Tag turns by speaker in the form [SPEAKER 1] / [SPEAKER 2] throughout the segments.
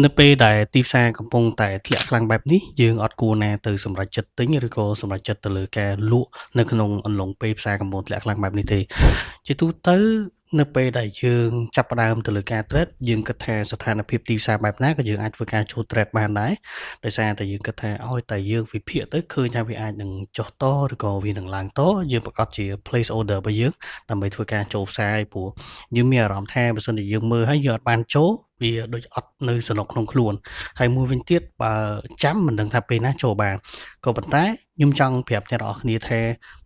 [SPEAKER 1] នៅពេលដែលទីផ្សារកំពុងតែធ្លាក់ខ្លាំងបែបនេះយើងអត់គួរណាទៅសម្រេចចិត្តទិញឬក៏សម្រេចចិត្តទៅលើការលក់នៅក្នុងអន្លង់ពេលផ្សារកំពុងធ្លាក់ខ្លាំងបែបនេះទេជាទូទៅនៅពេលដែលយើងចាប់ផ្ដើមទៅលើការ trade យើងគិតថាស្ថានភាពទីផ្សារបែបណាក៏យើងអាចធ្វើការចូល trade បានដែរដោយសារតែយើងគិតថាឲ្យតែយើងវិភាគទៅឃើញថាវាអាចនឹងចុះតឬក៏វានឹងឡើងតយើងប្រាកដជា place order របស់យើងដើម្បីធ្វើការចូលផ្សារព្រោះយើងមានអារម្មណ៍ថាបើសិនជាយើងមើលហើយយើងអត់បានចូលវាដូចអត់នៅសនុកក្នុងខ្លួនហើយមួយវិញទៀតបើចាំមិនដឹងថាពេលណាចូលបានក៏ប៉ុន្តែខ្ញុំចង់ប្រាប់អ្នកទាំងអស់គ្នាថា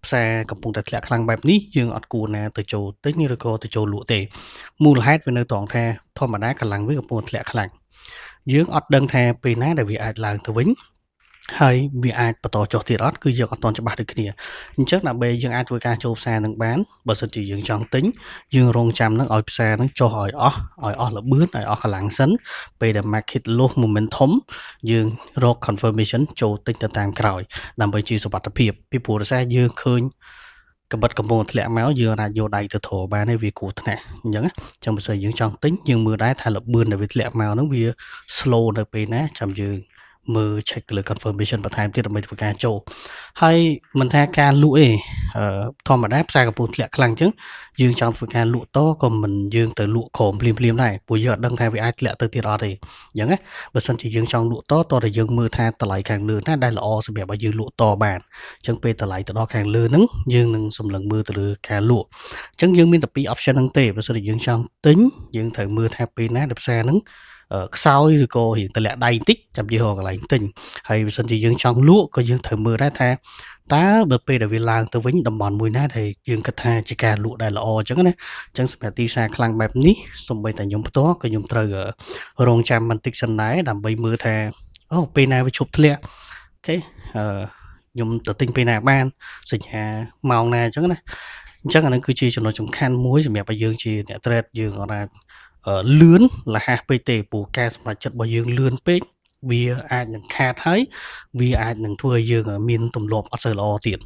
[SPEAKER 1] ផ្សារកំពុងតែធ្លាក់ខ្លាំងបែបនេះយើងអត់គួរណាទៅចូលទិញឬក៏ទៅចូលលក់ទេមូលហេតុវានៅត្រង់ថាធម្មតាកម្លាំងវាកំពុងធ្លាក់ខ្លាំងយើងអត់ដឹងថាពេលណាដែលវាអាចឡើងទៅវិញហើយវាអាចបន្តចុះទៀតអត់គឺយើងអត់ទាន់ច្បាស់ដូចគ្នាអញ្ចឹងដើម្បីយើងអាចធ្វើការចូលផ្សារនឹងបានបើសិនជាយើងចង់ទិញយើងរងចាំនឹងឲ្យផ្សារនឹងចុះឲ្យអស់ឲ្យអស់ល្បឿនឲ្យអស់កម្លាំងសិនពេលដែល market lose momentum យើងរក confirmation ចូលទិញទៅតាមក្រោយដើម្បីជាសុវត្ថិភាពពីព្រោះដោយសារយើងឃើញកបិតកំពុងធ្លាក់មកយើងអាចយកដៃទៅទ្របានទេវាគ្រោះថ្នាក់អញ្ចឹងណាចឹងបើសិនយើងចង់ទិញយើងមើលដែរថាល្បឿនដែលវាធ្លាក់មកហ្នឹងវា slow នៅពេលណាចាំយើងមើល check ទៅលើ confirmation បន្ថែមទៀតដើម្បីធ្វើការចូលហើយមិនថាការលក់ទេធម្មតាផ្សារកំពុងធ្លាក់ខ្លាំងអញ្ចឹងយើងចង់ធ្វើការលក់តក៏មិនយើងទៅលក់ក្រោមភ្លាមភ្លាមដែរព្រោះយើងអត់ដឹងថាវាអាចធ្លាក់ទៅទៀតអត់ទេអញ្ចឹងណាបើសិនជាយើងចង់លក់តតតែយើងមើលថាតម្លៃខាងលើណាដែលល្អសម្រាប់ឲ្យយើងលក់តបានអញ្ចឹងពេលតម្លៃទៅដល់ខាងលើហ្នឹងយើងនឹងសម្លឹងមើលទៅលើការលក់អញ្ចឹងយើងមានតែពីរ option ហ្នឹងទេបើសិនជាយើងចង់ទិញយើងត្រូវមើលថាពេលណាដែលផ្សារហ្នឹងខ្សោយឬក៏រៀងតម្លាក់ដៃបន្តិចចាំយើងរកកន្លែងទិញហើយបើសិនជាយើងចង់លក់ក៏យើងត្រូវមើលដែរថាតើបើពេលដែលវាឡើងទៅវិញតំបន់មួយណាដែលយើងគិតថាជាការលក់ដែលល្អអញ្ចឹងណាអញ្ចឹងសម្រាប់ទីផ្សារខ្លាំងបែបនេះសូម្បីតែខ្ញុំផ្ទាល់ក៏ខ្ញុំត្រូវរងចាំបន្តិចសិនដែរដើម្បីមើលថាអូពេលណាវាឈប់ធ្លាក់OK អឺខ្ញុំទៅទិញពេលណាបានសញ្ញាម៉ោងណាអញ្ចឹងណាអញ្ចឹងអានឹងគឺជាចំណុចសំខាន់មួយសម្រាប់ឲ្យយើងជាអ្នក trade យើងអត់អាចលឿនលះពេកទេព្រោះការសម្រេចចិត្តរបស់យើងលឿនពេកវាអាចនឹងខាតហើយវាអាចនឹងធ្វើឲ្យយើងមានទម្លាប់អត់សូវល្អទៀត។